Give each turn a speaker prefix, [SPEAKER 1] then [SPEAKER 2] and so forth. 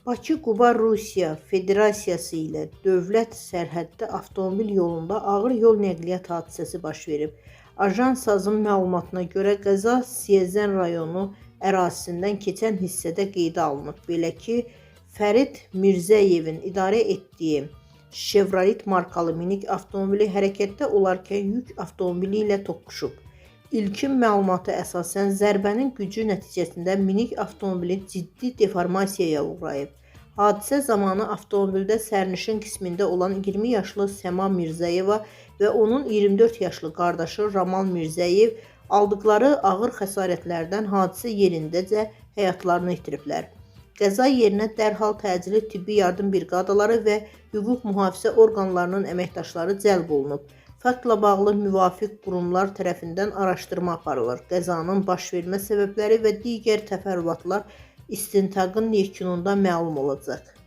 [SPEAKER 1] Bakı-Quba Rusiya Federasiyası ilə dövlət sərhəddə avtomobil yolunda ağır yol nəqliyyat hadisəsi baş verib. Ajansın məlumatına görə qəza Siyəzən rayonu ərazisindən keçən hissədə qeydə alınıb. Belə ki, Fərid Mirzəyevin idarə etdiyi Chevrolet markalı minik avtomobili hərəkətdə olarkən yük avtomobili ilə toqquşub. İlkin məlumata əsasən zərbənin gücü nəticəsində minik avtomobili ciddi deformasiyaya uğrayıb. Hadisə zamanı avtomobildə sərnişin qismində olan 20 yaşlı Səma Mirzəyeva və onun 24 yaşlı qardaşı Ramal Mirzəyev aldıqları ağır xəsarətlərdən hadisə yerindəcə həyatlarını itiriblər. Qəza yerinə dərhal təcili tibbi yardım briqadaları və hüquq mühafizə orqanlarının əməkdaşları cəlb olunub. Faktla bağlı müvafiq qurumlar tərəfindən araşdırma aparılır. Qəzanın baş vermə səbəbləri və digər təfərrüatlar istintaqın yekununda məlum olacaq.